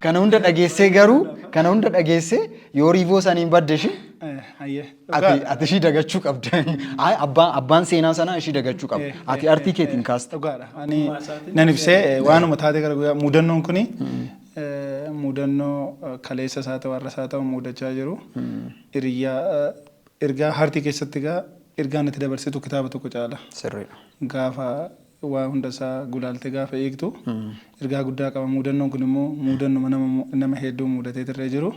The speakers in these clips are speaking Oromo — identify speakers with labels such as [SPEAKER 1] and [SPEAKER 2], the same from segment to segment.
[SPEAKER 1] Kana hunda dhageessee garuu kana hunda dhageessee yoo riivoo saniin badde ishii
[SPEAKER 2] Ayyee.
[SPEAKER 1] ati ishii dagachuu qabda. Ay, abbaan seenaa sanaa ishii dagachuu qaba. Ati artii keetiin kaasta.
[SPEAKER 2] Dhugaadha. Ani nan ibsee waanuma taatee gara guyyaa mudannoon kuni mudannoo kaleessa isaa ta'u har'a isaa ta'u mudachaa jiru. Hiriyyaa ergaa hartii keessatti egaa ergaan itti dabarsitu kitaaba tokko caala.
[SPEAKER 1] Sirriidha.
[SPEAKER 2] Gaafa waa hunda isaa gulaalte gaafa eegtu ergaa guddaa qaba. Mudannoon kun immoo mudannuma nama hedduu mudatee irra jiru.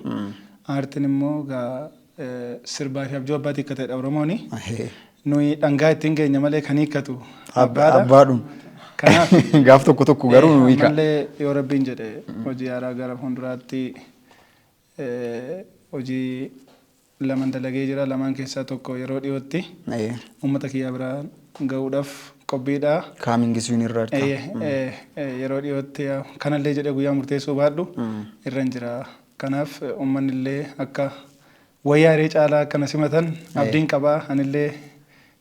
[SPEAKER 2] Aartiin immoo gaa sirbaa fi abjuu abbaatii akka ta'edha Oromooni. Nuyi dhangaa ittiin keenya malee kan hiikkatu abbaadha.
[SPEAKER 1] Abbaadhuma.
[SPEAKER 2] Kanaaf
[SPEAKER 1] Gaaf tokko tokko garuu nu hiika.
[SPEAKER 2] Ammallee yoo Rabbiin jedhe hojii haaraa gara fuulduraatti hojii laman dalagee jira. Lamaan keessaa tokko yeroo dhiyootti uummata kiyya biraan gahuudhaaf qophiidha.
[SPEAKER 1] Coming soon irra jirta.
[SPEAKER 2] Yeroo dhiyootti kanallee jedhee guyyaa murteessuu baadhu irra hin jira. Kanaaf uummanni illee akka wayyaa hiree caalaa akkana simatan abdiin qabaa. Anillee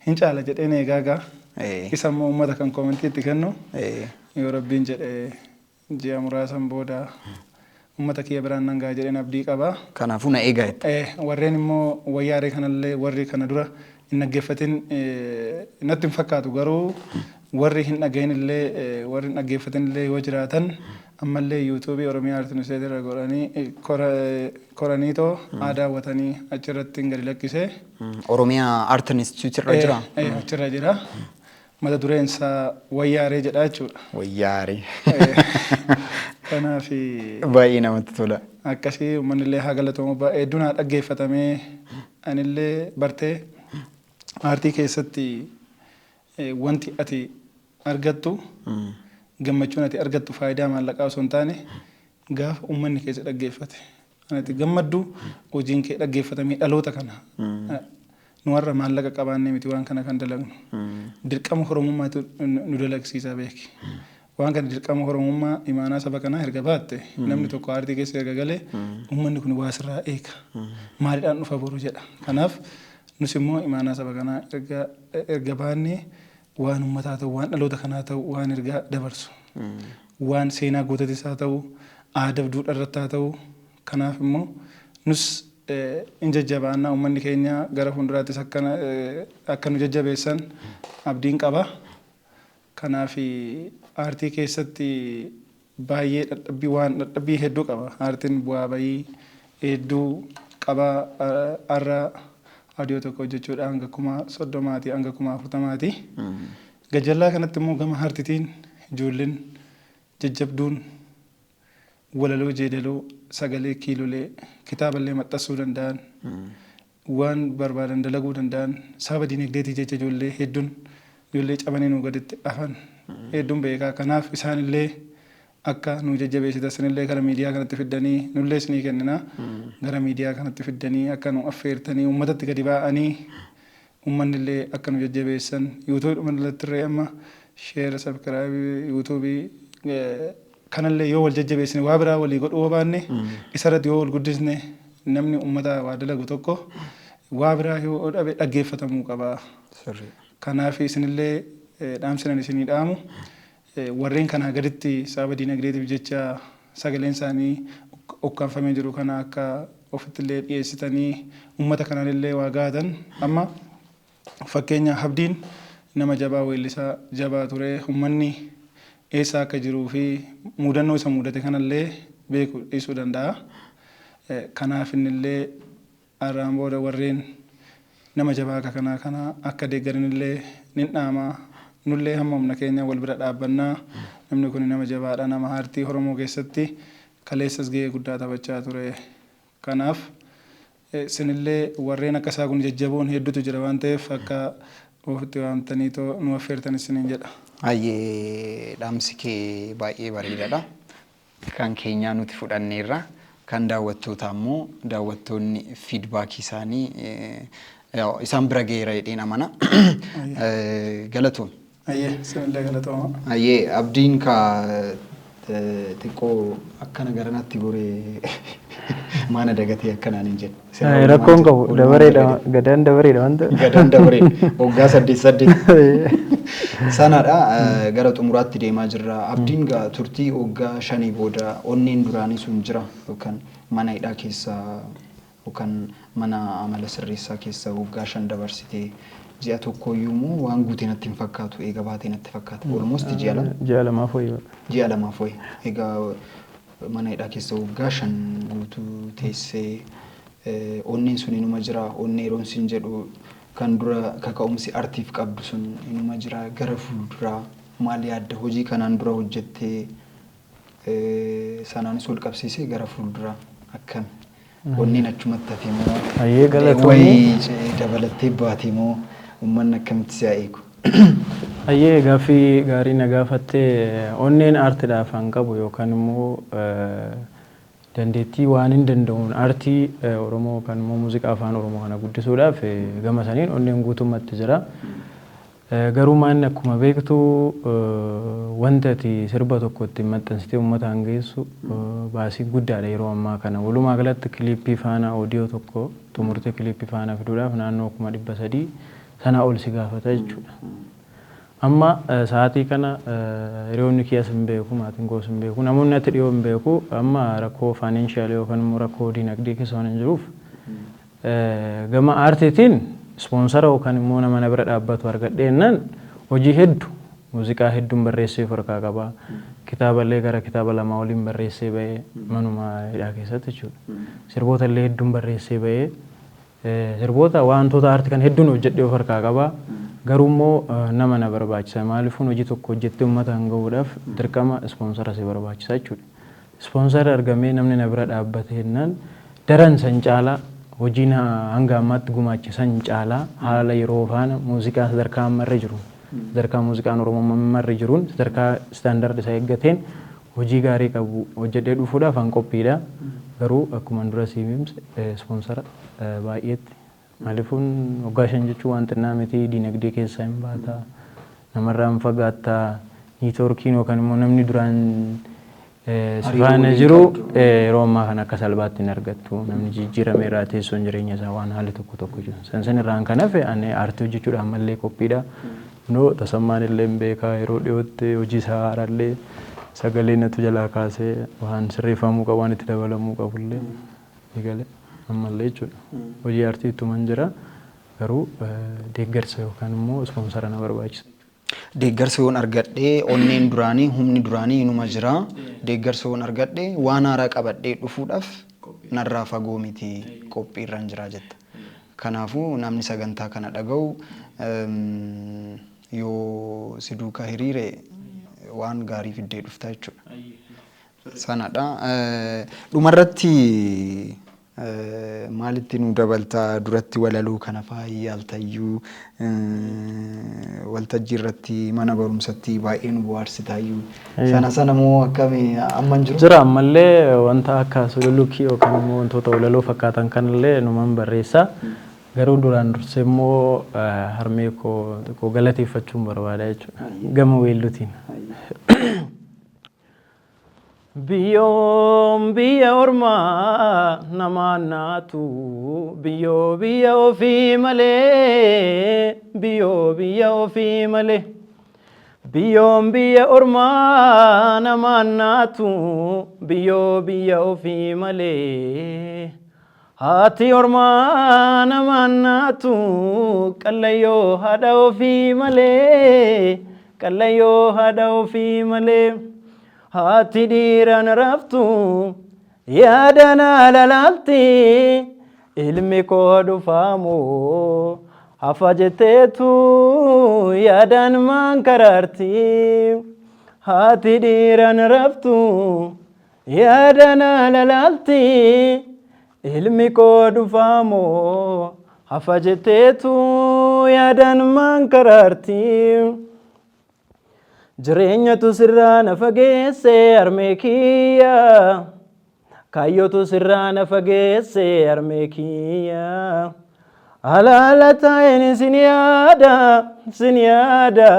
[SPEAKER 2] hin caala jedheen eegaa gaa. Isa immoo uummata kan comment itti kennu yoo Rabbiin jedhe ji'a muraasan booda uummata kiyya biraan nan ga'a jedheen abdii qaba.
[SPEAKER 1] Kanaafuu na eegaa jette.
[SPEAKER 2] Warreen immoo wayyaa hiree kanallee warri kana dura hin dhaggeeffatin natti hin fakkaatu, garuu warri hin dhagahin illee, warri hin dhaggeeffatin illee yoo jiraatan, ammallee YouTube Oromiyaa Art Institute irra godhanii koraniitoo haa daawwatanii, achirratti hin gadi lakkisee.
[SPEAKER 1] Oromiyaa Art Institute irra jira.
[SPEAKER 2] Achirra jira. Mata dureen isaa Wayyaaree jedha jechuudha.
[SPEAKER 1] Wayyaaree.
[SPEAKER 2] Kanaaf
[SPEAKER 1] Baay'ee namatti tola.
[SPEAKER 2] Akkasii uummanni illee haa galatoomu, hedduun haa dhaggeeffatamee. Anillee bartee aartii keessatti wanti ati argattu, gammachuun ati argattu faayidaa maallaqaa osoo hin taane, gaafa uummanni keessa dhaggeeffate ati gammaddu, hojiin kee dhaggeeffatamee dhaloota kana. Nu warra maallaqa qabaannee miti waan kana kan dalagnu. Dirqama Oromummaatu nu dalagsiisaa beeki. Waan kana dirqama Oromummaa, imaanaa saba kanaa erga baatte, namni tokko aartii keessa erga galee, uummanni kun waa sirraa eega. Maaliidhaan dhufa boru jedha. Kanaaf nus immoo imaanaa saba kanaa erga baannee, waan uummataa ta'u, waan dhaloota kanaa ta'u, waan ergaa dabarsu, waan seenaa gootatis haa ta'u, aadaa fi duudhaa irratti haa ta'u, kanaaf immoo nus in jajjabaannaa, uummanni keenya gara fuulduraattis akka nu jajjabeessan abdiin qaba. Kanaaf aartii keessatti baay'ee dadhabbii, waan dadhabbii hedduu qaba. Aartiin bu'aa bayii hedduu qaba. Har'a audio tokko hojjechuudha hanga 30,000ti, hanga 40,000ti. Gajjallaa kanatti immoo gama aartiitiin ijoolleen jajjabduun walaloo, jeedaloo, sagalee kiilolee, kitaaballee maxxansuu danda'an, waan barbaadan dalaguu danda'an, sababa dinagdeetii jecha ijoollee hedduun, ijoollee cabanii nu gaditti hafan hedduun beekaa. Kanaaf isaanillee akka nu jajjabeessitan, isinillee gara miidiyaa kanatti fiddanii, nullee isinii kennina, gara miidiyaa kanatti fiddanii akka nu affeertanii uummatatti gadi ba'anii uummanni illee akka nu jajjabeessan, YouTube dhuma irratti illee amma share, subscribe, YouTube kanallee yoo wal jajjabeessine, waa biraa walii godhuu yoo baanne, isarratti yoo wal guddisne, namni uummata waa dalagu tokko waa biraa yoo dhabe dhaggeeffatamuu qaba. Kanaaf isinillee dhaamsinan isinii dhaamu, warreen kanaa gaditti sababa diinagdeetiif jecha sagaleen isaanii ukkaanfamee jiru kana akka ofittillee dhiyeessitanii uummata kanaan waa gaatan. Amma fakkeenya Habdiin nama jabaa, weellisaa jabaa ture, uummanni eessa akka jiruu fi mudannoo isa mudate kanallee beeku dhiisuu danda'a. Kanaaf innillee har'aan booda warreen nama jabaa akka kanaa kana akka deeggaranillee nin dhaama. Nullee hamma humna keenya wal bira dhaabbannaa. Namni kun nama jabaadha. Nama aartii Oromoo keessatti kaleessas gahee guddaa taphachaa ture. Kanaaf isinillee warreen akka isaa kun jajjaboon hedduutu jira waan ta'eef, akka ofitti waamtanii too nu affeertan isiniin jedha.
[SPEAKER 1] Baay'ee dhaamsi kee baay'ee bareedaadha. Kan keenyaa nuti fudhanneerra. Kan daawwattootaa immoo daawwattoonni feedback isaanii isaan bira ga'eera jedheen amana. Galatoon.
[SPEAKER 2] Ayyee, isinillee galatooma.
[SPEAKER 1] Ayyee, Abdiin ka Xiqqoo akkana garanatti goree maana dagatee akkanaan hin jedhe.
[SPEAKER 3] Rakkoon qabu dabareedha, gadaan dabareedha waan ta'eef.
[SPEAKER 1] Gadaan dabaree waggaa 8 8. Sanadha, gara xumuraatti deemaa jirra. Abdiin gaa turtii waggaa 5 booda onneen duraanii sun jira yookaan mana hidhaa keessa yookaan mana amala sirreessaa keessa waggaa 5 dabarsitee ji'a tokkoyyuu immoo waan guutee natti hin fakkaatu, eega baatee natti fakkaata. Almost ji'a 2.
[SPEAKER 3] Ji'a lamaaf wayii.
[SPEAKER 1] Ji'a lamaaf wayi. Egaa mana hidhaa keessa waggaa 5 guutuu teessee onneen sun inuma jira. Onnee yeroon sin jedhu kan dura kaka'umsi artiif qabdu sun inuma jira. Gara fuulduraa maal yaadda? Hojii kanaan dura hojjettee sanaanis wal qabsiisee gara fuulduraa akkami? Onneen achumatti hafe moo?
[SPEAKER 3] Hayyee, galatoomii.
[SPEAKER 1] Wayii dabalattee baate moo, uummanni akkamitti si haa eegu?
[SPEAKER 3] Hayyee, gaaffii gaarii na gaafattee. Onneen aartiidhaaf an qabu yookaan immoo dandeettii waan hin danda'uun aartii Oromoo kan immoo muuziqaa afaan Oromoo kana guddisuudhaaf gama saniin onneen guutummaatti jira. Garuu maanni akkuma beektu wanti ati sirba tokko ittiin maxxansitee uummataan geessu baasii guddaadha yeroo ammaa kana. Walumaa galatti kiliippii faana audio tokko xumurtee kiliippii faana fiduudhaaf naannoo 300,000 sanaa ol si gaafata jechuudha. Amma sa'aatii kana hiriyoonni kiyyas hin beeku, maatiin koos hin beeku, namoonni ati dhiyoo hin beeku. Amma rakkoo financial yookaan immoo rakkoo dinagdee keessa waan hin jiruuf gama aartiitiin ispoonsara yookaan immoo nama na bira dhaabbatu argadhee jennaan hojii hedduu, muuziqaa hedduun barreessee of harkaa qaba. Kitaaballee gara kitaaba 2 oliin barreessee ba'ee manuma hidhaa keessatti jechuudha. Sirboota illee hedduun barreessee ba'ee, sirboota wantoota aartii kan hedduun hojjedhee of harkaa qaba. Garuu immoo nama na barbaachisa. Maaliifuu hojii tokko hojjettee uummataan gahuudhaaf dirqama ispoonsara si barbaachisa jechuudha. Ispoonsara argamee namni na bira dhaabbate jennaan daran san caalaa, hojiin hanga ammaatti gumaache san caalaa, haala yeroo faana muuziqaa sadarkaa ammarra jiru, sadarkaa muuziqaan Oromoo ammarra jiruun, sadarkaa standard isaa eeggateen hojii gaarii qabu hojjedhee dhufuudhaaf an qophiidha. Garuu akkuma dura siif himse ispoonsara baay'eetti, maaliifuun waggaa 5 jechuun waan xinnaa miti, dinagdee keessaa hin baata, namarraa hin fagaattaa, networkiin yookaan immoo namni duraan si faana jiru yeroo ammaa kana akka salphaatti hin argattu. Namni jijjiirameera, teessoon jireenya isaa waan haalli tokko tokko jiru. San san irraan kan hafe ani aartii hojjechuudhaan ammallee qophiidha. No tasammaan illee hin beekaa, yeroo dhiyootti hojii isaa haaraallee sagalee natu jalaa kaasee waan sirreeffamuu qabu, waan itti dabalamuu qabullee ni gale ammallee jechuudha. Hojii aartii ittuman jira, garuu deeggarsa yookaan immoo ispoonsara na barbaachisa.
[SPEAKER 1] Deeggarsa yoon argadhee onneen duraanii, humni duraanii inuma jira. Deeggarsa yoon argadhee waan haaraa qabadhee dhufuudhaaf narraa fagoo miti, qophiirran jira jetta. Kanaafuu namni sagantaa kana dhaga'u yoo si duukaa hiriire waan gaarii fiddee dhufta jechuudha. Sanadha. Dhumarratti maalitti nu dabaltaa? Duratti walaloo kana fa'aa yaaltayyuu, waltajjii irratti, mana barumsatti baay'ee nu bohaarsitaayyuu. Sana sana moo akkami, amma hin jiru?
[SPEAKER 3] Jira, ammallee wanta akka sololukii yookaan immoo wantoota walaloo fakkaatan kanallee numan barreessa. Garuu duraan dursee immoo harmee koo xiqqoo galateeffachuun barbaada jechuudha. Gama weelluutiin. Biyyoon biyya ormaa namaan naatu, biyyoo biyya ofii malee, biyyoo biyya ofii malee. Biyyoon biyya ormaa namaan naatu, biyyoo biyya ofii malee. Haati ormaa namaan naatu, qallayyoo haadha ofii malee, qallayyoo haadha ofii malee. Haati dhiiraan raftu yaada na lalaalti, ilmi koo dhufaamoo hafa jetteetu yaadaan maan karaarti. Haati dhiiraan raftu yaada na lalaalti, ilmi koo dhufaamoo hafa jetteetu yaadaan maan karaarti. Jireenyatu sirraa na fageesse harmee kiyya. Kaayyootu sirraa na fageesse harmee kiyya. Alaala taa'een sin yaada, sin yaada,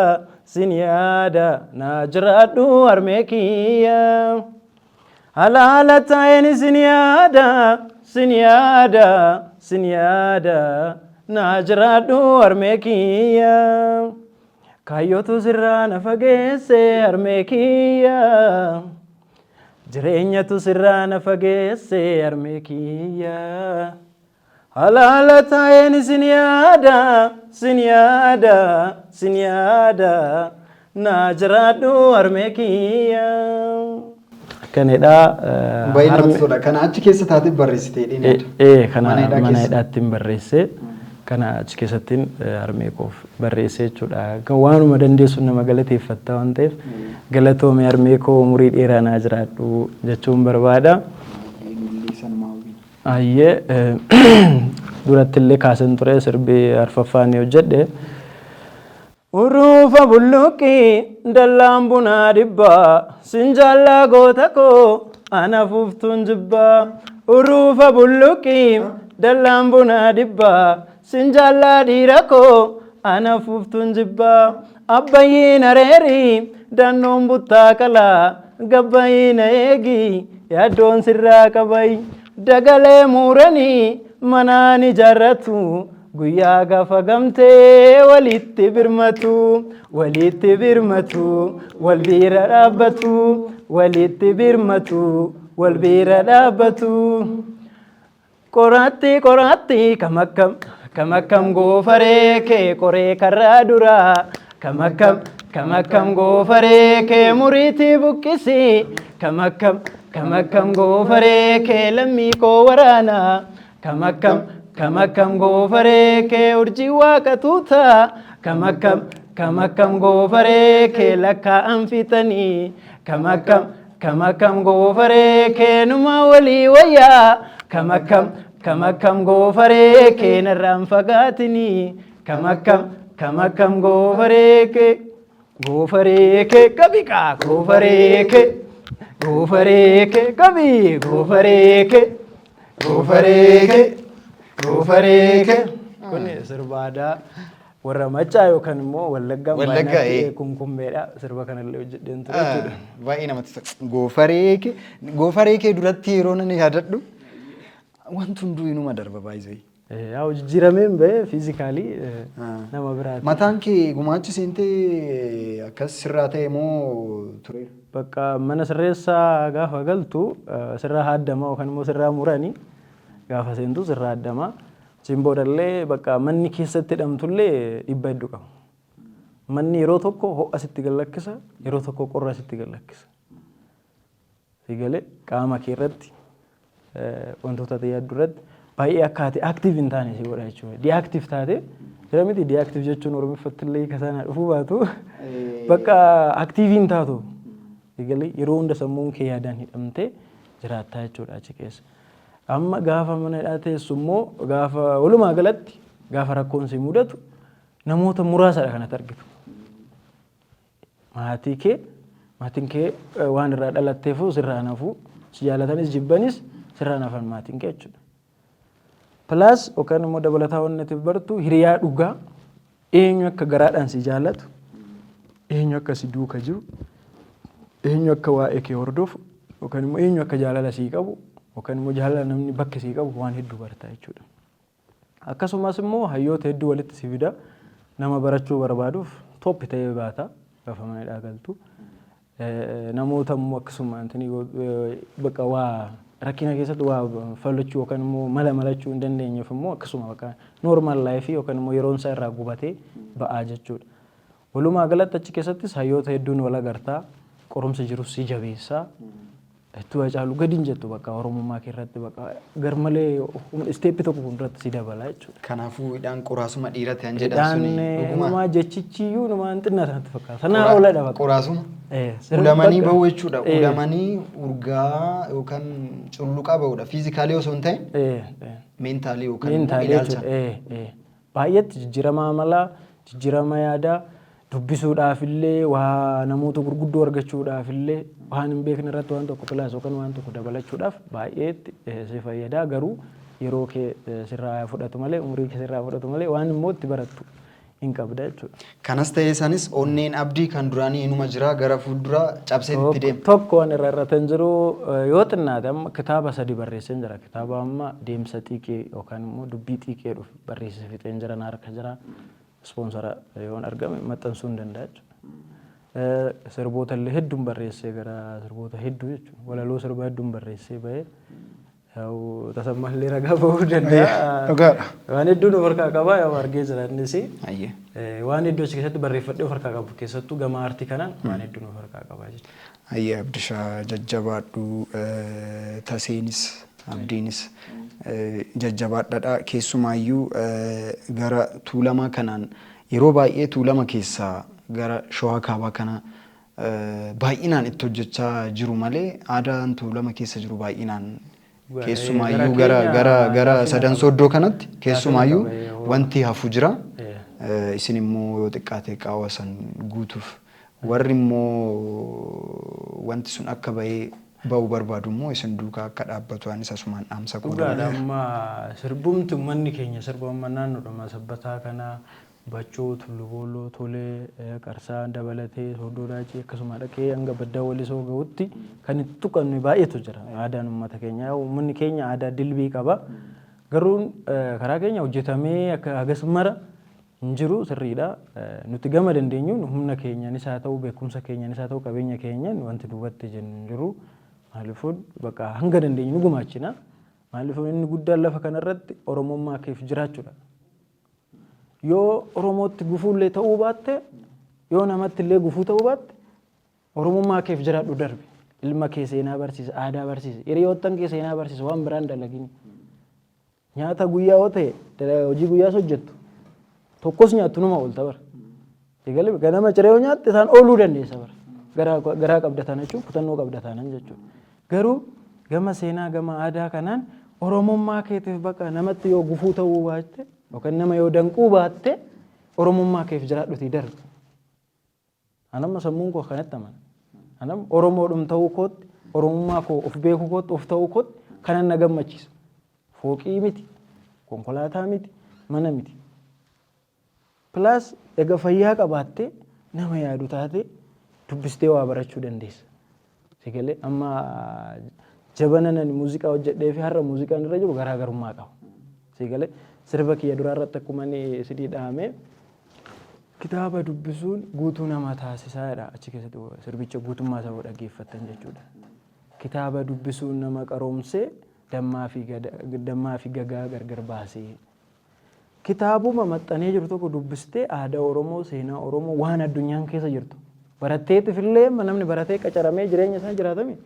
[SPEAKER 3] sin yaada, naa jiraadhu harmee kiyya. Halaala taa'een sin yaada, sin yaada, sin yaada, naa jiraadhu harmee kiyya. Kaayyootu sirraa na fageesse harmee kiyya. Jireenyatu sirraa na fageesse harmee kiyya. Halaala taa'een sin yaada, sin yaada, sin yaada, naa jiraadhu harmee kiyya. Akkanidha.
[SPEAKER 1] Baay'ee namatti tola. Kana achi keessa taatee barreessitee dhiyaata.
[SPEAKER 3] Kana
[SPEAKER 1] Mana hidhaa
[SPEAKER 3] mana
[SPEAKER 1] keessa.
[SPEAKER 3] hidhaattiin barreesse. Kana achi keessattiin harmee koof barreesse jechuudha. Kan waanuma dandeessu nama galateeffatta waan ta'eef, galatoome harmee koo, umurii dheeraa naa jiraadhu jechuun barbaada.
[SPEAKER 1] Nullee sanumaa hawwina.
[SPEAKER 3] Ayyee, duratti illee kaasan ture, sirbi arfaffaan ni hojjedhe. Urufa bulluqii dallaan bunaa dhibbaa, sin jaallaa goota koo, ana fuftuun jibbaa. Urufa bulluqii dallaan bunaa dhibbaa, sin jaallaa dhiira koo, ana fuftuun jibbaa. Abbayyiin areerii dannoon buttaa qalaa, gabbayyiin eegi yaaddoon sirraa qabayi. Dagalee muuranii manaan ijaarratu, guyyaa gaafa gamtee walitti birmatu, walitti birmatu, wal bira dhaabbatu, walitti birmatu, wal bira dhaabbatu. Qoraatti qoraatti kam akkam kam akkam goofaree kee qoree karraa duraa, kam akkam kam akkam goofaree kee muriitii buqqisi, kam akkam kam akkam goofaree kee lammii koo waraanaa, kam akkam kam akkam goofaree kee urjii waaqa tuutaa, kam akkam kam akkam goofaree kee lakkaa'an fixanii, kam akkam kam akkam goofaree kee numa walii wayyaa, kam akkam kam akkam goofaree kee narraan fagaatinii, kam akkam kam akkam goofaree kee goofaree kee qabiqaa goofaree kee goofaree kee qabii goofaree kee goofaree kee goofaree kee. Kun sirba aadaa warra Maccaa yookaan immoo Wallaggaa
[SPEAKER 1] Wallaggaa,
[SPEAKER 3] baay'inatti kumkumbeedha. Sirba kanallee hojjedheen ture jechuudha.
[SPEAKER 1] Baay'ee namatti tola. Goofaree kee, goofaree kee duratti yeroo nan yaadadhu, wanti hunduu inuma darba baay'ee.
[SPEAKER 3] Yaa, jijjiirameen bahee physically nama biraati.
[SPEAKER 1] Mataan kee gumaachi seentee akkas sirraa ta'e moo tureera?
[SPEAKER 3] Bakka mana sirreessaa gaafa galtu sirraa haaddamaa yookaan immoo sirraa muranii, gaafa seentu sirraa haaddamaa. Achiin boodallee bakka manni keessatti hidhamtullee dhibba hedduu qaba. Manni yeroo tokko ho'a sitti gad lakkisa, yeroo tokko qorra sitti gad lakkisa. Sigalee qaama kee irratti, wantoota ati yaaddu irratti baay'ee akka ati active hin taane si godha jechuudha. Deactive taate jira miti, deactive jechuun Oromiffatti illee hiika sana dhufuu baatu, bakka active hin taatu. Sigalee yeroo hunda sammuun kee yaadaan hidhamtee jiraattaa jechuudha achi keessa. Amma gaafa mana hidhaa teessu immoo, gaafa walumaa galatti gaafa rakkoon si mudatu, namoota muraasadha kanatti argitu. Maatii kee, maatiin kee waan irraa dhalatteefuu sirraa nafuu, si jaalatanis jibbanis sirraa nafan maatiin kee jechuudha. Plus yookaan immoo dabalataa wanni ati bartu, hiriyaa dhugaa eenyu akka garaadhaan si jaalatu, eenyu akka si duuka jiru, eenyu akka waa'ee kee hordofu, yookaan immoo eenyu akka jaalala sii qabu, yookaan immoo jaalala namni bakka sii qabu waan hedduu barta jechuudha. Akkasumas immoo hayyoota hedduu walitti si fida. Nama barachuu barbaaduuf top ta'ee baata gaafa mana hidhaa galtu. Namoota immoo akkasuma bakka waa rakkina keessatti waa falachuu yookaan immoo mala malachuu hin dandeenyeef immoo akkasuma bakka normal life yookaan immoo yeroon isaa irraa gubatee ba'aa jechuudha. Walumaa galatti achi keessattis hayyoota hedduun wal agartaa, qorumsa jirus si jabeessaa. Hedduu Hacaaluu gadi hin jettu, bakka Oromummaa kee irratti bakka garmalee step tokko fuulduratti si dabala jechuudha.
[SPEAKER 1] Kanaafuu hidhaan qoraasuma dhiirati han jedhan suni
[SPEAKER 3] Hidhaan
[SPEAKER 1] dhuguma.
[SPEAKER 3] Numaa jechichiyyuu numaan xinnaa sanatti fakkaata. Sanaa oladha bakka.
[SPEAKER 1] Qoraasuma.
[SPEAKER 3] Sirba
[SPEAKER 1] Ulamanii bahu jechuudha.
[SPEAKER 3] Eh.
[SPEAKER 1] Ulamanii urgaa yookaan culluqaa bahudha. Physically osoo hin ta'in mentally yookaan immoo
[SPEAKER 3] Mentally
[SPEAKER 1] ilaalcha.
[SPEAKER 3] jechuudha. Baay'eetti jijjiirama amalaa, jijjiirama yaadaa, dubbisuudhaaf illee, waa namoota gurguddoo argachuudhaaf illee, waan hin beekne irratti waan tokko plus yookaan waan tokko dabalachuudhaaf baay'eetti si fayyada. Garuu yeroo kee sirraa fudhatu malee, umurii kee sirraa fudhatu malee, waan immoo itti barattu hin qabda jechuudha.
[SPEAKER 1] Kanas ta'ee sanis onneen abdii kan duraanii inuma jira, gara fuulduraa cabsee itti deema.
[SPEAKER 3] Tokko waan irra irratti hin jiru, yoo xinnaate amma kitaaba 3 barreesseen jira. Kitaaba amma deemsa xiiqii yookaan immoo dubbii xiiqee dhufu barreessee fixeen jira, na harka jira. Ispoonsara yoon argame maxxansuu hin danda'a jechuudha. Sirboota illee hedduun barreessee, gara sirboota hedduu jechuudha. Walaloo sirbaa hedduun barreessee bahee, yaa'u tasammallee ragaa bahuu danda'a.
[SPEAKER 2] Dhugaadha.
[SPEAKER 3] Waan hedduun of harkaa qaba, yaa'u argee jira innis. Waan hedduu achi keessatti barreeffadhee of harkaa qabu, keessattuu gama aartii kanaan waan hedduun of harkaa qaba jechuudha.
[SPEAKER 1] Ayyee Abdishaa, jajjabaadhu, Taseenis Abdiinis jajjabaadhadha. Keessumaayyuu gara Tuulamaa kanaan yeroo baay'ee Tuulama keessaa gara Shawaa Kaabaa kana baay'inaan itti hojjechaa jiru malee aadaan Tuulama keessa jiru baay'inaan keessumaayyuu gara gara gara Sadan Sooddoo kanatti keessumaayyuu wanti hafu jira. Isin immoo yoo xiqqaate qaawwa san guutuuf, warri immoo wanti sun akka bahee bahu barbaadu immoo isin duukaa akka dhaabbatu anis asumaan dhaamsa koo
[SPEAKER 3] Dhugaadha.
[SPEAKER 1] Dabarsa.
[SPEAKER 3] Amma sirbumti uummanni keenya sirba amma naannoodhuma Sabbataa kana, Baccoo, Tullu Booloo, Tolee, Qarsaa dabalatee, Sooddoo Daacii, akkasuma dhaqee hanga Baddaa Walisoo gahutti kan itti tuqamne baay'eetu jira. Aadaan uummata keenyaa, uummanni keenya aadaa dilbii qaba. Garuu karaa keenya hojjetamee akka hagas mara hin jiru, sirriidha. Nuti gama dandeenyuun humna keenyaanis haa ta'u, beekumsa keenyaanis haa ta'u, qabeenya keenyaan wanti duubatti jennu hin jiru. Maaliifuu bakka hanga dandeenyu nu gumaachina. Maaliifuu inni guddaan lafa kanarratti Oromummaa keef jiraachuudha. Yoo Oromootti gufuullee ta'uu baatte, yoo namatti illee gufuu ta'uu baatte, Oromummaa keef jiraadhu darbe. Ilma kee seenaa barsiisa, aadaa barsiisa, hiriyoottan kee seenaa barsiisa, waan biraan dalagini. Nyaata guyyaa yoo ta'e, hojii guyyaas hojjettu. Tokkos nyaattu numa oolta bara. Egalee ganama ciree yoo nyaatte isaan ooluu dandeessa bara. Garaa qabda taana jechuun kutannoo qabda taanan jechuudha. Garuu gama seenaa, gama aadaa kanaan Oromummaa keetiif bakka namatti yoo gufuu ta'uu baatte yookaan nama yoo danquu baatte, Oromummaa keef jiraadhutii darbi. Anamma sammuun koo kanatti amana. Anam Oromoodhum ta'uu kootti, Oromummaa koo of beekuu kootti, of ta'uu kootti kanan na gammachiisa. Fooqii miti, konkolaataa miti, mana miti. Plus egaa fayyaa qabaattee nama yaadu taate dubbistee waa barachuu dandeessa. Sigalee amma jabana nani muuziqaa hojjedhee fi har'a muuziqaan irra jiru garaagarummaa qaba. Sigalee sirba kiyya duraa irratti akkuma inni sidii dhahamee, kitaaba dubbisuun guutuu nama taasisaa jedha, achi keessatti sirbicha guutummaa isaa dhaggeeffattan jechuudha. Kitaaba dubbisuun nama qaroomsee, dammaa fi gagaa gargar baasee. Kitaabuma maxxanee jiru tokko dubbistee aadaa Oromoo, seenaa Oromoo, waan addunyaan keessa jirtu. Baratteetif illee namni baratee qacaramee jireenya isaa jiraatame.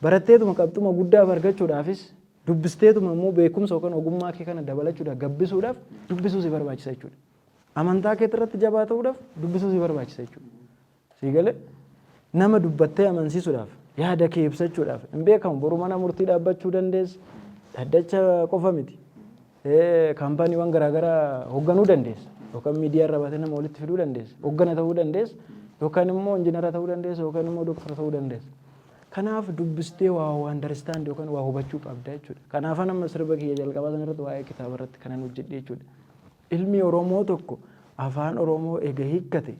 [SPEAKER 3] Baratteetuma qabxuma guddaa argachuudhaafis, dubbisteetuma immoo beekumsa yookaan ogummaa kee kana dabalachuudhaaf, gabbisuudhaaf dubbisuu si barbaachisa jechuudha. Amantaa keetti irratti jabaa ta'uudhaaf dubbisuu si barbaachisa jechuudha. Sii galee nama dubbattee amansiisuudhaaf, yaada kee ibsachuudhaaf, hin beekamu, boru mana murtii dhaabbachuu dandeessa. Dhaddacha qofa miti. Kaampaaniiwwan garaagaraa hoogganuu dandeessa. Yookaan miidiyaa irra baatee nama walitti fiduu dandeessa. Hooggana ta'uu dandeessa. Yookaan immoo injiinara ta'uu dandeessa. Yookaan immoo doktara ta'uu dandeessa. Kanaaf dubbistee waa understand yookaan waa hubachuu qabda jechuudha. Kanaaf nama sirba kiyya jalqabaa sana irratti waa'ee kitaaba irratti kanan hojjedhe jechuudha. Ilmi Oromoo tokko afaan Oromoo ega hiikkate,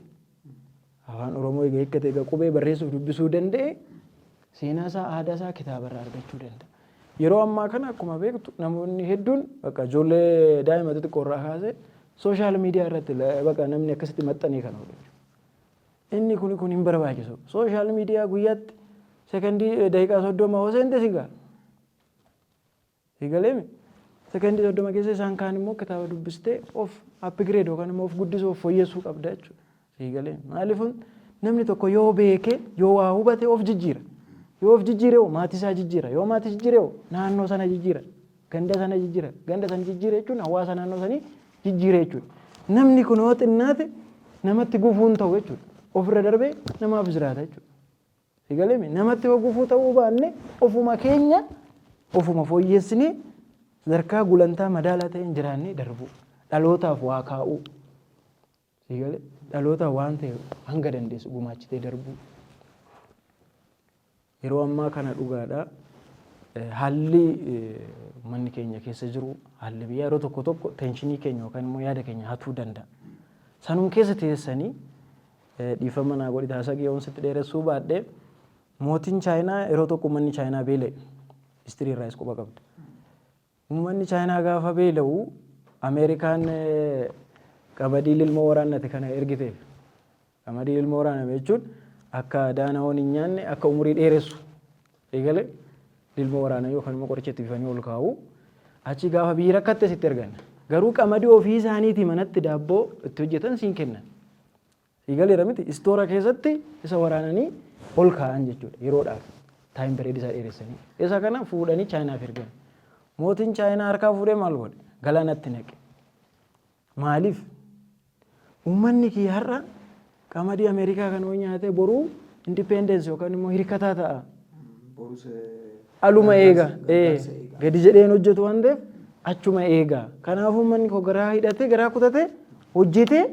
[SPEAKER 3] afaan Oromoo ega hiikkate, ega qubee barreessuuf dubbisuu danda'e, seenaa isaa, aadaa isaa kitaaba irraa argachuu danda'a. Yeroo ammaa kana akkuma beektu namoonni hedduun bakka ijoollee daa'ima xixiqqoo irraa kaasee social media irratti bakka namni akkasitti maxxanee kan oolu. Inni kun hin barbaachisu. Social media guyyaatti sekondii daqiiqaa 30 hoo seente si ga'a. Eegaleemi. Sekondii 30 keessa isaan kaan immoo kitaaba dubbistee of upgrade yookaan immoo of guddisuu, of fooyyessuu qabda jechuudha. Eegaleemi. Maaliif namni tokko yoo beeke, yoo waa hubate of jijjiira. Yoo of jijjiire maatii isaa jijjiira. Yoo maatii jijjiire naannoo sana jijjiira. Ganda sana jijjiira. Ganda sana jijjiira jechuun hawaasa naannoo sanii jijjiira jechuudha. Namni kun yoo xinnaate namatti gufuun ta'u jechuudha. Ofirra darbee namaaf jiraata jechuudha. Eegaleemi namatti yoo gufuu ta'uu baanne, ofuma keenya ofuma fooyyessinee sadarkaa gulantaa madaalaa ta'een jiraannee darbuu. Dhalootaaf waa kaa'uu. Eegale dhalootaaf waan ta'e hanga dandeessu gumaachitee darbuu. Yeroo ammaa kana dhugaadha. Haalli manni keenya keessa jiru, haalli biyyaa yeroo tokko tokko tension keenya yookaan immoo yaada keenya hatuu danda'a. Sanum keessa teessanii, dhiifama naa godhi taasisa yoon sitti dheeressuu baadhee, mootiin Chaayinaa yeroo tokko uummanni Chaayinaa beela'e. History irraas quba qabda. Uummanni Chaayinaa gaafa beela'u Ameerikaan qamadii lilmoo waraannate kana ergiteef. Qamadii lilmoo waraaname jechuun akka daanawoon hin nyaanne, akka umurii dheeressu eegale lilmoo waraanaa yookaan immoo qoricha itti bifanii ol kaa'u. Achi gaafa biyyi rakkatte sitti ergan. Garuu qamadii ofii isaaniitii manatti daabboo itti hojjetan siin kennan. Eegaleera miti istoora keessatti isa waraananii ol kaa'an jechuudha yeroodhaaf, time period isaa dheeressanii. Isa kana fuudhanii Chaayinaaf ergan. Mootiin Chaayinaa harkaa fuudhee maal godhe? Galaanatti naqe. Maaliif? Uummanni kiyya har'a qamadii Ameerikaa kan hoo nyaatee boruu independence yookaan immoo hirkataa ta'a. Aluma eega. Gadi jedheen hojjetu waan ta'eef achuma eega. Kanaafuu uummanni koo garaa hidhatee, garaa kutatee hojjetee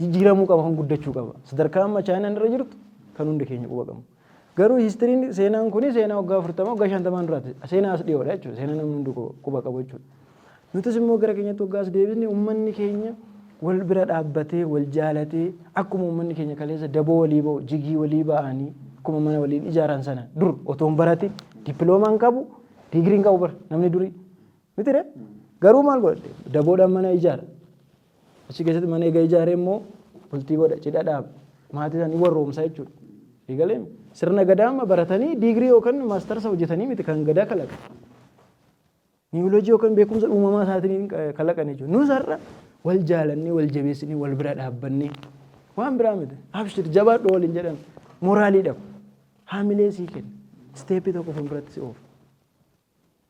[SPEAKER 3] jijjiiramuu qaba, kan guddachuu qaba. Sadarkaa amma Chaayinaan irra jirtu kan hundi keenya quba qabnu. Garuu historyn, seenaan kuni seenaa waggaa 40, waggaa 50n duraati. Seenaa as dhiyoodha jechuudha. Seenaa namni hundi quba qabu jechuudha. Nutis immoo gara keenyatti waggaa as deebisne, uummanni keenya wal bira dhaabbatee, wal jaalatee, akkuma uummanni keenya kaleessa daboo walii ba'u, jigii walii ba'anii, akkuma mana waliin ijaaran sana, dur otoo hin baratin, dippiloomaan qabu, diigiriin qabu bara namni durii miti ree, garuu maal godhate? Daboodhaan mana ijaara. Achi keessatti mana egaa ijaaree immoo bultii godha, cidha dhaaba, maatii isaanii warroomsa jechuudha. Eegalee sirna gadaa amma baratanii diigirii yookaan maastarsa hojjetanii miti kan gadaa kalaqa. Niwuloojii yookaan beekumsa uumamaa isaatiin kalaqan jechuudha. Nus har'a wal jaalannee, wal jabeessinee, wal bira dhaabbannee, waan biraa miti. Abshir, jabaadhu waliin jedhan, moraalii dhabu. Haamilee sii kenna. Step tokko fuulduratti si oofa.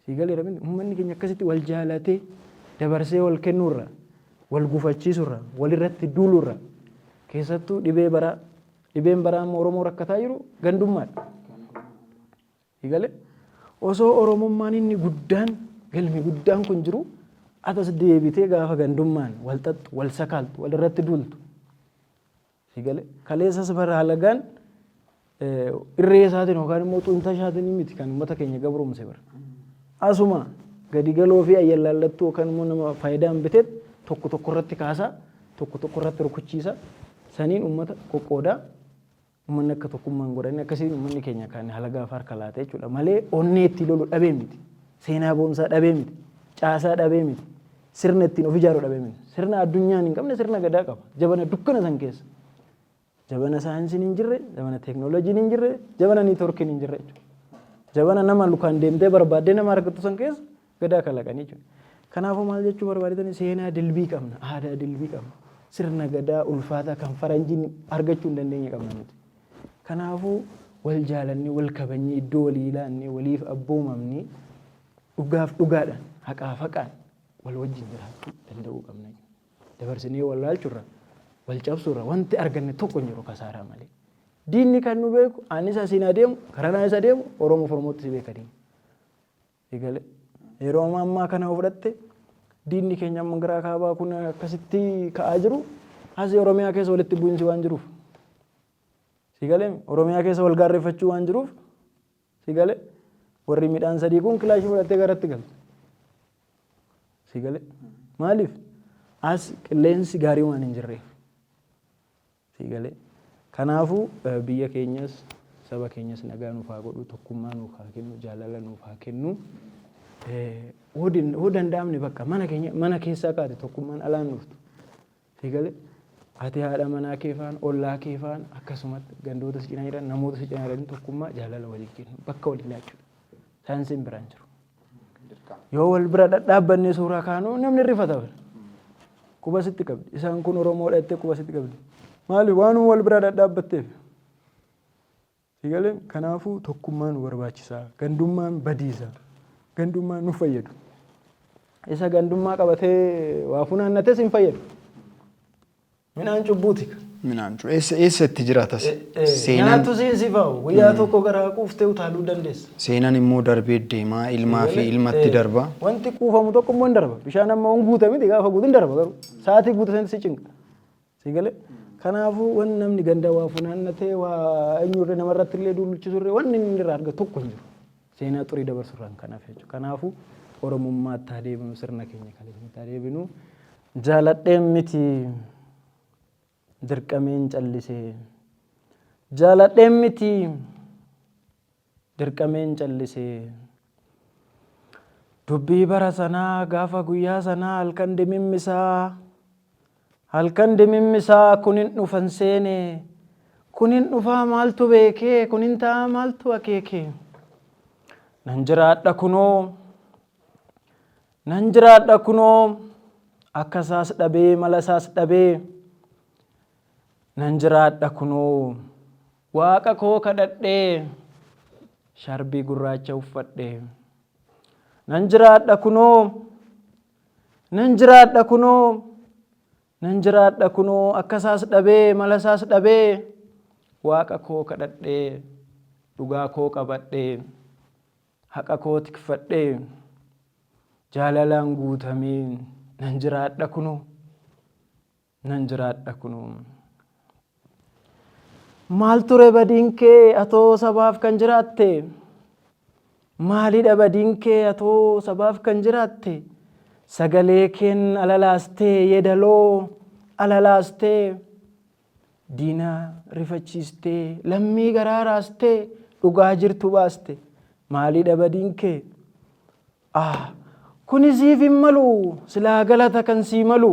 [SPEAKER 3] Sii galeera miti? Uummanni keenya akkasitti wal jaalatee, dabarsee wal kennuurra, wal gufachiisurra, walirratti duulurra, keessattuu dhibee baraa, dhibeen baraa amma Oromoo rakkataa jiru gandummaadha. Sii galee? Osoo Oromummaan inni guddaan, galmi guddaan kun jiru, atas deebitee gaafa gandummaan wal xaxxu, wal sakaaltu, wal irratti duultu. Sii galee? Kaleessas bara halagaan irree isaatiin yookaan immoo xunta isaatiin miti kan uummata keenya gabroomse bara. Asuma gadi galoo fi ayyallaallattuu yookaan immoo nama faayidaan biteet tokko tokko irratti kaasaa, tokko tokko irratti rukuchiisa, saniin uummata qoqqoodaa, uummanni akka tokkummaan godhanii, akkasiin uummanni keenya kan halagaaf harka laate jechuudha malee onnee ittiin lolu dhabee miti. Seenaa boonsaa dhabee miti. Caasaa dhabee miti. Sirna ittiin of ijaaru dhabee miti. Sirna addunyaan hin qabne, sirna gadaa qaba. Jabana dukkana san keessa. Jabana saayinsiin hin jirre, jabana teeknooloojiin hin jirre, jabana networkiin hin jirre jechuudha. Jabana nama lukaan deemtee barbaaddee nama argattu san keessa gadaa kalaqanii jechuudha. Kanaafuu maal jechuu barbaadetani, seenaa dilbii qabna, aadaa dilbii qabna, sirna gadaa ulfaataa kan faranjiin argachuu hin dandeenye qabna nuti. Kanaafuu wal jaalannee, wal kabajnee, iddoo walii ilaannee, waliif abboomamnee, dhugaaf dhugaadhaan, haqaaf haqaan wal wajjin jiraachuu danda'uu qabna. Dabarsinee wal laalchurra, wal cabsuurra wanti arganne tokko hin jiru kasaaraa malee. Diinni kan nu beeku, anis asiin adeemu, karaa isa adeemu, Oromoo Oromootti si beeka diinni. Eegale yeroo ammaa kana yoo fudhatte, diinni keenya amma garaa kaabaa kun akkasitti ka'aa jiru, asii Oromiyaa keessa walitti bu'iinsi waan jiruuf. Si galee? Oromiyaa keessa wal gaarreeffachuu waan jiruuf, si galee, warri midhaan sadii kun kilaashii fudhattee garatti galte. Si galee? Maaliif? As qilleensi gaarii waan hin jirreef. Si galee? Kanaafuu biyya keenyas saba keenyas nagaa nuuf haa godhu, tokkummaa nuuf haa kennu, jaalala nuuf haa kennu. Hoo danda'amne bakka mana keenya, mana keessaa kaate tokkummaan alaan dhuftu. Si galee? Ati haadha manaa kee faana, ollaa kee faana, akkasumatti gandoota si cinaa jiran, namoota si cinaa jiran tokkummaa, jaalala walii kennu, bakka walii laachuudha. Saayinsiin biraan jiru. Yoo wal bira dhadhaabbannee suuraa kaanuu namni rifata bara. Quba sitti qabdi. Isaan kun Oromoodha jettee quba sitti qabdi. Maali? Waanuma wal bira dhadhaabbatteef. Si galee? Kanaafuu tokkummaan nu barbaachisaa. Gandummaan badiisa. Gandummaan nu fayyadu. Isa gandummaa qabatee waa funaannates hin fayyadu. Midhaan cubbuuti.
[SPEAKER 1] Midhaan cubbuu. Eessa eessa itti jiraatas? Seenaan
[SPEAKER 3] Nyaattu siin si fa'u. Guyyaa tokko garaa quuftee utaaluu dandeessa.
[SPEAKER 1] Seenaan immoo darbee deemaa, ilmaa fi ilmatti darba.
[SPEAKER 3] Wanti kuufamu tokko immoo hin darba. Bishaan amma hin guuta miti, gaafa guutu hin darba, garuu sa'aatii guutu sanatti si cinqa. Si galee? Kanaafuu wanni namni ganda waa funaannatee, waa eenyurree namarratti illee duulchisurree, wanni inni irraa argatu tokko hin jiru. Seenaa xurii dabarsurraan kanaaf jechuudha. Kanaafuu Oromummaatti haa deebinu, sirna keenya kaleessatti haa deebinu. Jaaladheen miti. Dirqameen callisee. Jaaladheen miti. Dirqameen callisee. Dubbii bara sanaa gaafa guyyaa sanaa halkan dimimmisaa. Halkan dimimmisaa kunin dhufan seene. Kunin dhufaa maaltu beekee, kunin ta'a maaltu akeeke. Nan jiraadha kunoo. Nan jiraadha kunoo. Akka isaas dhabee, mala isaas dhabee. Nan jiraadha kunoo. Waaqa koo kadhadhee, sharbii gurraacha uffadhee. Nan jiraadha kunoo. Nan jiraadha kunoo. Nan jiraadha kunoo, akka isaas dhabee, mala isaas dhabee. Waaqa koo kadhadhee, dhugaa koo qabadhee, haqa koo tikfadhee, jaalalaan guutamee nan jiraadha kunoo. Nan jiraadha kunoo. Maal ture badiin kee, atoo sabaaf kan jiraatte? Maalidha badiin kee, atoo sabaaf kan jiraatte? Sagalee keen alalaastee, yeedaloo alalaastee, diina rifachiistee, lammii garaa raastee, dhugaa jirtu baaste. Maalidha badiin kee? Ah, kuni siif hin malu, silaa galata kan sii malu.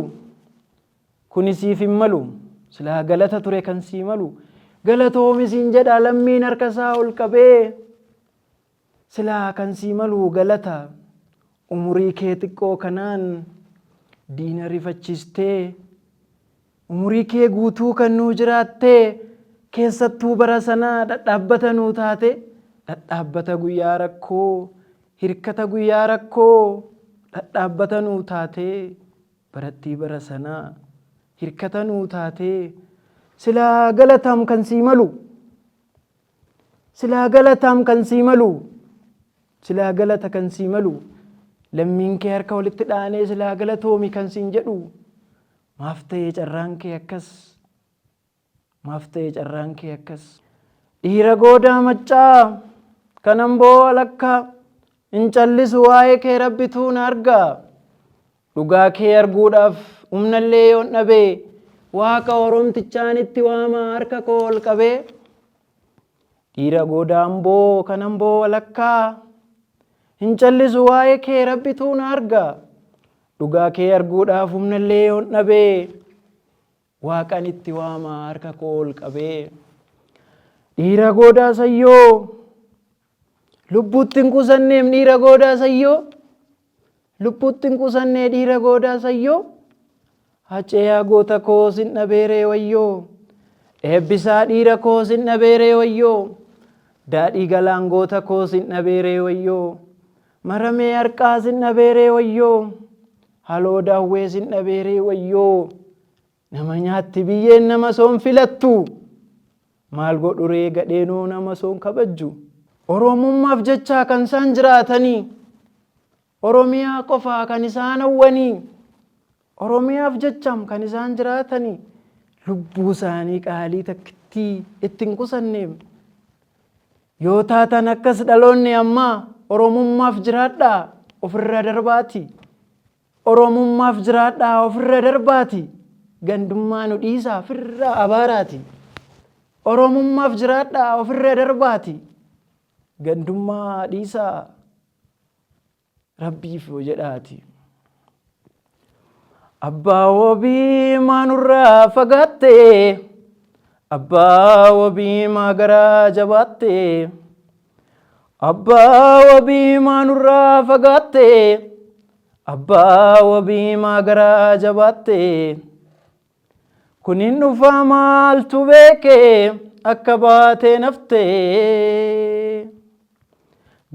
[SPEAKER 3] Kuni siif hin malu, silaa galata ture kan sii malu. Galatoomi siin jedha lammiin harka isaa ol qabee. Silaa kan sii malu galata, umurii kee xiqqoo kanaan diina rifachiistee, umurii kee guutuu kan nuu jiraattee, keessattuu bara sanaa dhadhaabbata nuu taate, dhadhaabbata guyyaa rakkoo, hirkata guyyaa rakkoo, dhadhaabbata nuu taatee, barattii bara sanaa hirkata nuu taatee, silaa galataam kan sii malu. Silaa galataam kan sii malu. Silaa galata kan sii malu. Lammiin kee harka walitti dhaanee silaa galatoomi kan siin jedhu. Maaf ta'e carraan kee akkas? Maaf ta'e carraan kee akkas? Dhiira goodaa maccaa kan amboo walakkaa, hin callisu waa'ee kee, rabbituu na argaa. Dhugaa kee arguudhaaf humnallee yoon dhabee, waaqa oromtichaan itti waama harka koo ol qabee. Dhiira goodaa amboo kan amboo walakkaa, hin callisu waa'ee kee, rabbituu na argaa. Dhugaa kee arguudhaaf humnallee yoon dhabee, waaqan itti waama harka koo ol qabee. Dhiira goodaa sayyoo lubbuutti hin qusanneem, dhiira goodaa sayyoo lubbuutti hin qusannee, dhiira goodaa sayyoo. Hacee yaa goota koo sin dhabeeree wayyoo. Eebbisaa dhiira koo sin dhabeeree wayyoo. Daadhii galaan goota koo sin dhabeeree wayyoo. Maramee harqaa sin dhabeeree wayyoo. Haloo daawwee sin dhabeeree wayyoo. Nama nyaatti biyyeen, nama soon filattu. Maal godhuree gadheenoo nama soon kabajju. Oromummaaf jechaa kan isaan jiraatanii. Oromiyaa qofaa kan isaan hawwanii. Oromiyaaf jecham kan isaan jiraatanii. Lubbuu isaanii qaalii takkittii ittiin qusanneem. Yoo taatan akkas dhaloonni ammaa, Oromummaaf jiraadhaa ofirra darbaati. Oromummaaf jiraadhaa ofirra darbaati. Gandummaa nu dhiisaa ofirraa abaaraati. Oromummaaf jiraadhaa ofirra darbaati. Gandummaa dhiisaa rabbiif jedhaati. Abbaa wabii maa nurraa fagaatte? Abbaa wabii maa garaa jabaatte? Abbaa wabii maa nurraa fagaatte? Abbaa wabii maa garaa jabaatte? Kunin dhufaa maaltu beeke, akka baatee naftee.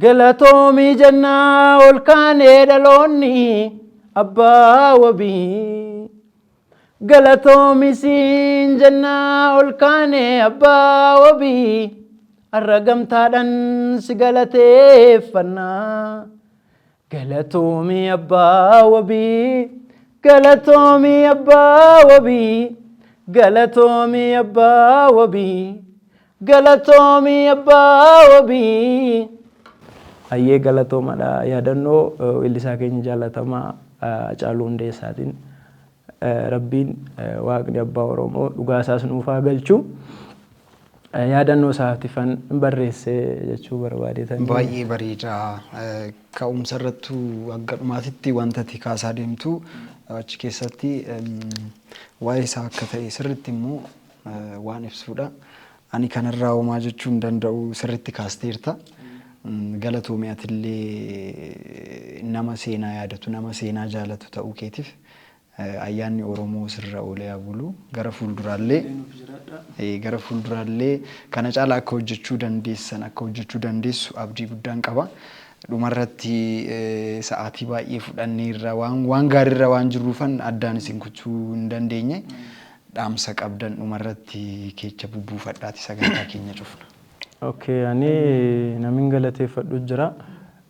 [SPEAKER 3] Galatoomii jennaa ol kaanee dhaloonni abbaa wabii. Galatoomii siin jennaa ol kaanee abbaa wabii. Har'a gamtaadhaan si galateeffannaa. Galatoomii abbaa wabii. Galatoomii abbaa wabii. Galatoomii abbaa wabii. Galatoomii abbaa wabii. Hayyee, galatoomadha. Yaadannoo weellisaa keenya jaalatamaa Hacaaluu Hundeessaatiin Rabbiin Waaqni abbaa Oromoo dhugaa isaas nuuf haa galchu. Yaadannoo isaatifan barreesse jechuu barbaadeetani.
[SPEAKER 1] Baay'ee bareeda. Ka'umsa irrattuu hanga dhumaatitti wanta ati kaasaa deemtu achi keessatti waa'ee isaa akka ta'e sirriitti immoo waan ibsuudha. Ani kanarraa homaa jechuu hin danda'u, sirriitti kaasteerta. Galatoomi, atillee nama seenaa yaadatu, nama seenaa jaalatu ta'uu keetiif ayyaanni Oromoo sirra oolee haa bulu. Gara fuulduraallee kana caalaa akka hojjechuu dandeessan, akka hojjechuu dandeessu abdii guddaan qaba. Dhumarratti sa'aatii baay'ee fudhanneerra, waan gaariirra waan jirruufan addaan isin kuchuu hin dandeenye. Dhaamsa qabdan dhumarratti keecha bubbuufadhaati sagantaa keenya cufna.
[SPEAKER 3] Okay, ani namin galateeffadhu jira.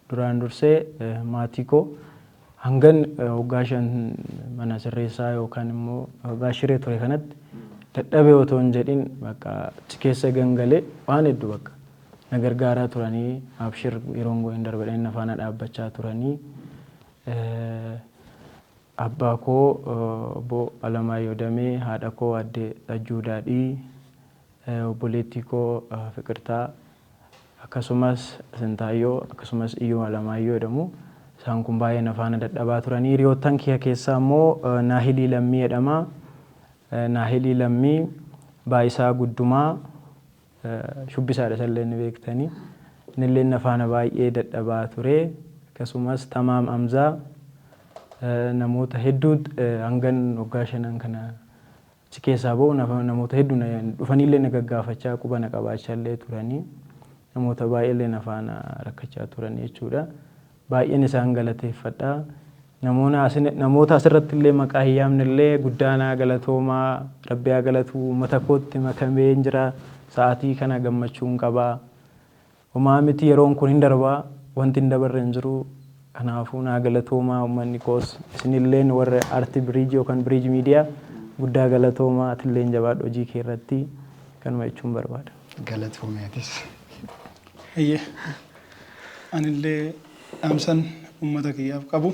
[SPEAKER 3] Duraan dursee maatii koo hangan waggaa 5 mana sirreessaa yookaan immoo waggaa shiree ture kanatti dadhabee otoo hin jedhin bakka achi keessa gangalee waan hedduu bakka na gargaaraa turanii, abshir yeroon hin darbadhanii na faana dhaabbachaa turanii. Abbaa koo obbo Alamaayyoo Damee, haadha koo aadde Xajjuu Daadhii, obboleettii koo Fiqirtaa, akkasumas Sintaayyoo, akkasumas Iyyuu Alamaayyoo jedhamu. Isaan kun baay'ee na faana dadhabaa turanii. Hiriyoottan kiyya keessaa immoo Naahilii Lammii jedhama. Naahilii Lammii, Baayisaa Guddumaa, shubbisaadha, isallee ni beektanii. Innillee na faana baay'ee dadhabaa ture. Akkasumas Tamaam Amzaa, namoota hedduu hangan waggaa 5n kana achi keessaa ba'u namoota hedduu dhufaniillee na gaggaafachaa, quba na qabaachaa illee turanii, namoota baay'eellee na faana rakkachaa turanii jechuudha. Baay'een isaan galateeffadha. Namoota asirratti illee maqaa hin yaamne illee guddaanaa galatoomaa, Rabbi haa galatu, uummata kootti makamee hin jira. Sa'aatii kana gammachuun qabaa. Homaa miti, yeroon kun hin darbaa, wanti hin dabarre hin jiru. Kanaafuu naa galatoomaa, uummanni koos, isinilleen warra Arti Biriijii yookaan Biriij Miidiyaa guddaa galatoomaa, atilleen jabaadhu hojii kee irratti, kanuma jechuun barbaada.
[SPEAKER 1] Galatoomii atis.
[SPEAKER 2] Eeyyee. Anillee dhaamsan uummata kiyyaaf qabu,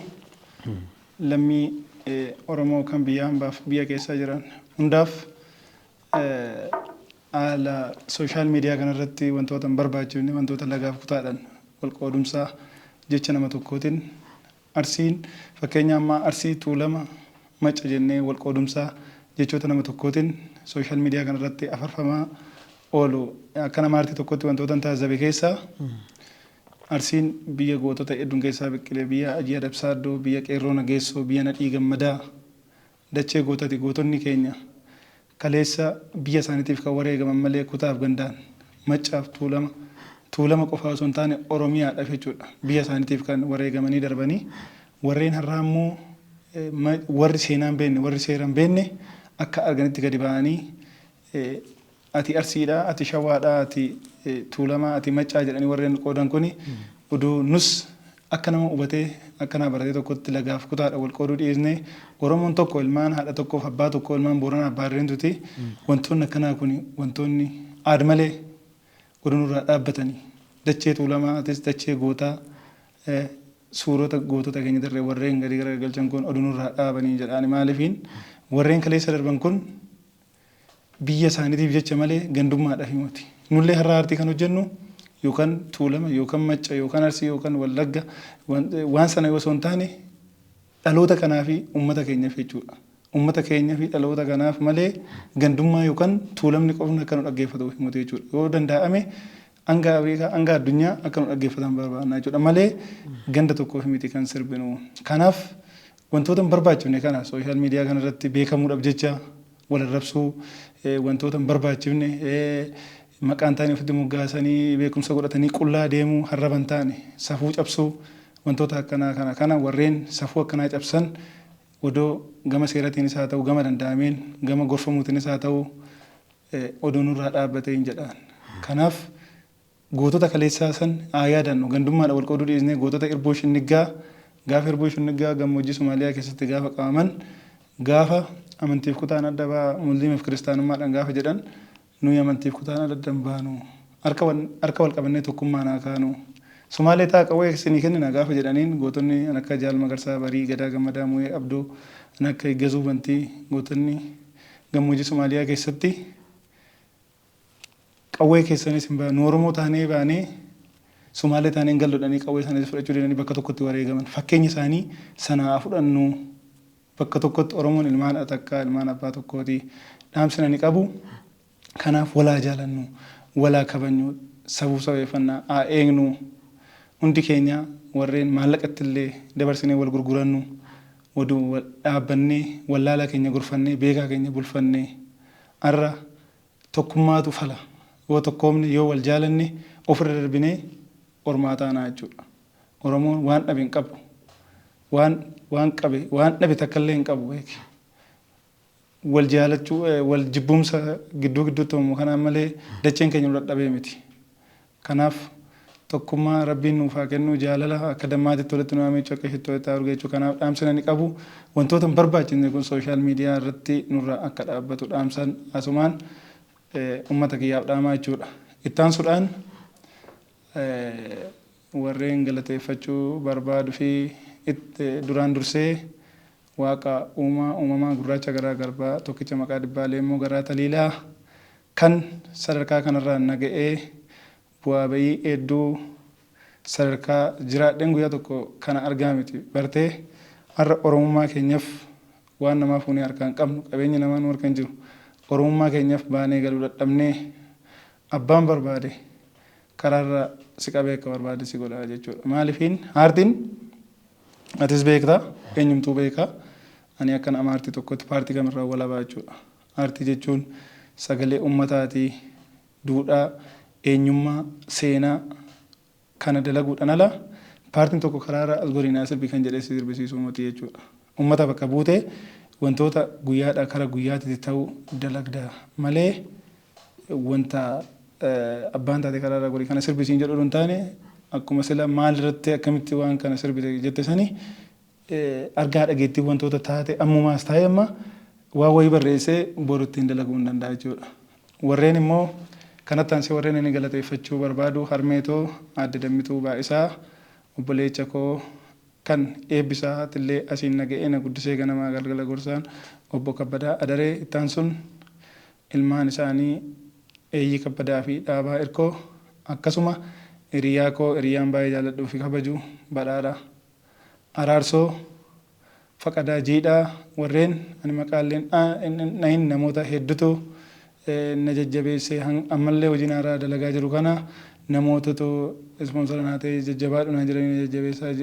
[SPEAKER 2] lammii Oromoo kan biyya hambaaf biyya keessa jiran hundaaf, haala social media kanarratti wantoota hin barbaachifne, wantoota lagaaf kutaadhaan wal qoodumsaa jecha nama tokkootiin Arsiin, fakkeenya ammaa Arsii, Tuulama, Macca jennee wal qoodumsaa jechoota nama tokkootiin social media kanarratti afarfamaa oolu, akka nama aartii tokkotti wantoota hin taazzabe keessaa, Arsiin biyya gootota hedduun keessaa biqilee, biyya Ajii Adabsaaddoo, biyya Qeerroo Nageessoo, biyya Nadhii Gammadaa, dachee gootati. Gootonni keenya kaleessa biyya isaaniitiif kan wareegaman malee kutaaf gandaan Maccaaf Tuulama qofaa osoo hin taane Oromiyaadhaaf jechuudha. Biyya isaaniitiif kan wareegamanii darbanii, warreen har'aa immoo warri seenaa hin beekne, warri seera hin beekne akka arganitti gadi ba'anii ati Arsiidha, ati Shawaadha, ati Tuulamaa, ati Maccaa jedhanii warreen qoodan kuni, oduu nus akka nama hubatee, akka nama baratee tokkotti lagaaf kutaadha wal qooduu dhiisnee, Oromoon tokko, ilmaan haadha tokkoof abbaa tokko, ilmaan Booranaa abbaa Irreentuti. Wantoonni akkanaa kuni, wantoonni aad malee oduu nurraa dhaabbatanii, dachee Tuulamaa atis dachee gootaa, suurota gootota keenya dirree warreen gadi garagalchan kun oduu nurraa dhaabanii jedhaani. Maaliifiin warreen kaleessa darban kun biyya isaaniitiif jecha malee gandummaadhaaf miti. Nullee har'a aartii kan hojjennu yookaan Tuulama yookaan Macca yookaan Arsii yookaan Wallagga waan sana yoo osoo hin taane dhaloota kanaa fi uummata keenyaaf jechuudha. Uummata keenya fi dhaloota kanaaf malee gandummaa yookaan Tuulamni qofni akka nu dhaggeeffatuuf miti jechuudha. Yoo danda'ame hanga Afrikaa, hanga addunyaa akka nu dhaggeeffatan barbaadna jechuudha malee ganda tokkoof miti kan sirbinu. Kanaaf wantoota hin barbaachifne kana social media kanarratti beekamuudhaaf jecha wal arrabsuu, wantoota hin barbaachifne maqaan taane ofitti moggaasanii beekumsa godhatanii qullaa deemuu, harraba hin taane, safuu cabsuu, wantoota akkanaa kana warreen safuu akkanaa cabsan odoo gama seeratiinis haa ta'u, gama danda'ameen gama gorfamuutiinis haa ta'u, odoo nurraa dhaabbatee hin jedhaan. Kanaaf gootota kaleessaa san haa yaadannu, gandummaadha wal qooduu dhiisnee. Gootota Irboo Shinniggaa, gaafa Irboo Shinniggaa gammoojjii Somaaliyaa keessatti gaafa qabaman, gaafa amantiif kutaan adda ba'aa, Musliimaaf kiristaanummaadhaan gaafa jedhan, nuyi amantiif kutaan adda adda hin baanu, harka wal qabannee tokkummaan haa kaanu. Sumaalee ta'a qawwee isinii kennina gaafa jedhaniin gootonni kan akka Jaal Magarsaa Barii, Gadaa Gammadaa Mu'ee Abdoo, kan akka Iggazuu Bantii gootonni gammoojjii Somaaliyaa keessatti qawwee keessanis hin baanu Oromoo taanee baanee Sumaalee taanee hin gallu jedhanii qawwee isaaniis fudhachuu didanii bakka tokkotti wareegaman. Fakkeenya isaanii sana haa fudhannu. Bakka tokkotti Oromoon ilmaan takkaa ilmaan abbaa tokkooti. Dhaamsi ani qabu kanaaf walaa jaalannu, walaa kabajnu, safuu sabeeffannaa haa eegnu. Hundi keenya warreen maallaqatti illee dabarsinee wal gurgurannu oduu wal dhaabbannee wallaalaa keenya gorfannee beekaa keenya bulfannee har'a tokkummaatu fala. Yoo tokkoomne yoo wal jaalanne ofirra darbinee ormaa taanaa jechuudha. Oromoon waan dhabe hin qabu. Waan qabe waan dhabe takka illee hin qabu beeki. Wal jaalachuu wal jibbumsa gidduu gidduutti uumamu kanaan malee dacheen keenya nu dadhabee miti. Kanaaf tokkummaa Rabbiin nuuf haa kennu jaalala akka dammaatitti walitti nu haa akka ishitti walitti haa urgeechuu. Kanaaf dhaamsi ani qabu wantoota hin barbaachisne kun social media irratti nurraa akka dhaabbatu dhaamsan asumaan uummata kiyyaaf dhaamaa jechuudha. Ittaansuudhaan warreen galateeffachuu barbaadu fi duraan dursee Waaqa uumaa uumamaa gurraacha garaa garbaa tokkicha maqaa dhibbaa leemmoo garaa taliilaa kan sadarkaa kanarraan na ga'ee bu'aa ba'ii hedduu sadarkaa jiraadheen guyyaa tokko kana argaa miti bartee har'a Oromummaa keenyaf waan namaa fuunee harkaa hin qabnu qabeenya namaa nu harka hin jiru Oromummaa keenyaf baanee galuu dadhabnee abbaan barbaade karaarra si qabee akka barbaade si godha jechuudha. Maalifiin aartiin atis beekta eenyumtuu beeka ani akka nama aartii tokkotti paartii kamirraa walabaa jechuudha. Aartii jechuun sagalee uummataati, duudhaa, eenyummaa, seenaa kana dalaguudhaan ala paartiin tokko karaarra as gorinaa sirbi kan jedhee si sirbisiisuu miti jechuudha. Uummata bakka buutee wantoota guyyaadhaa kara guyyaatti ta'u dalagda malee wanta abbaan taate karaarra gorii kana sirbisiin jedhu hin taane akkuma sila maal irratti akkamitti waan kana sirbite jette sani argaa dhageettii wantoota taate ammumaas taa'ee amma waan wayii barreessee boru ittiin dalaguu hin danda'a jechuudha. Warreen immoo kanatti aansee warreen inni galateeffachuu barbaadu harmeetoo aadde Dammituu Baa'isaa obboleecha koo kan eebbisaa tillee asiin na ga'ee na guddisee ganamaa galgala gorsaan obbo Kabbadaa Adaree ittaan sun ilmaan isaanii Eeyyii Kabbadaa fi Dhaabaa Irkoo akkasuma hiriyaa koo hiriyaan baay'ee jaalladhuu fi kabaju Badhaadha Araarsoo Faqadaa Jiidhaa warreen ani maqaalleen dhahin namoota hedduutu na jajjabeessee ammallee hojii naaraa dalagaa jiru kana namootatu ispoonsara naa ta'ee jajjabaadhu naan jedhanii na jajjabeessaa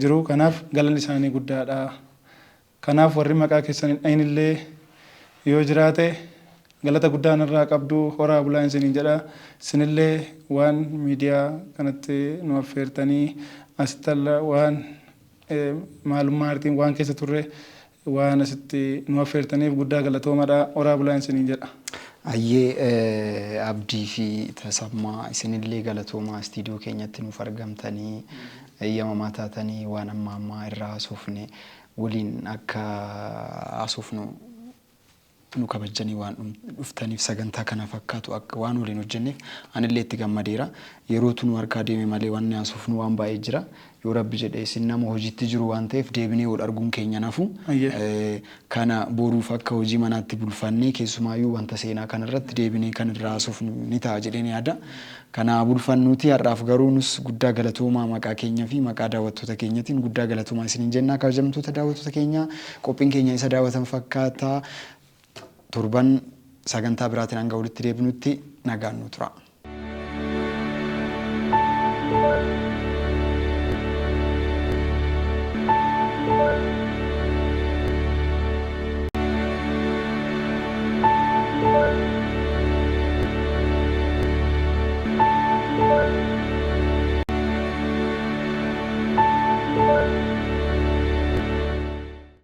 [SPEAKER 2] jiru. Kanaaf galanni isaanii guddaadha. Kanaaf warri maqaa keessan hin dhahin illee yoo jiraate galata guddaa narraa qabdu horaa bulaa isiniin jedha. Isinillee waan miidiyaa kanatti nu affeertanii asitti alla waan maalummaa aartiin waan keessa turre waan asitti nu affeertaniif guddaa galatoomadha. Horaa bulaa isiniin jedha.
[SPEAKER 1] Ayyee Abdii fi Tasammaa isinillee galatoomaa istiidiyoo keenyatti nuuf argamtanii eeyyamamaa taatanii waan amma ammaa irraa haasofne waliin akka haasofnu nu kabajjanii waan dhuftaniif sagantaa kana fakkaatu akka waan waliin hojjenneef anillee itti gammadeera. Yerootu nu harkaa deeme malee wanni haasofnu waan baay'ee jira. Yoo Rabbi jedhe isin nama hojiitti jiru waan ta'eef deebinee wal arguun keenya nafu. Kana boruuf akka hojii manaatti bulfannee keessumaayyuu wanta seenaa kanarratti deebinee kan irraa haasofnu ni ta'a jedheen yaada. Kana bulfannuuti har'aaf garuu nus guddaa galatoomaa maqaa keenya fi maqaa daawwattoota keenyatiin guddaa galatoomaa isiniin jennaa kabajamtoota daawwattoota keenya qophiin keenya isa daawwatan fakkaata torban sagantaa biraatiin hanga walitti deebinutti nagaan nu tura.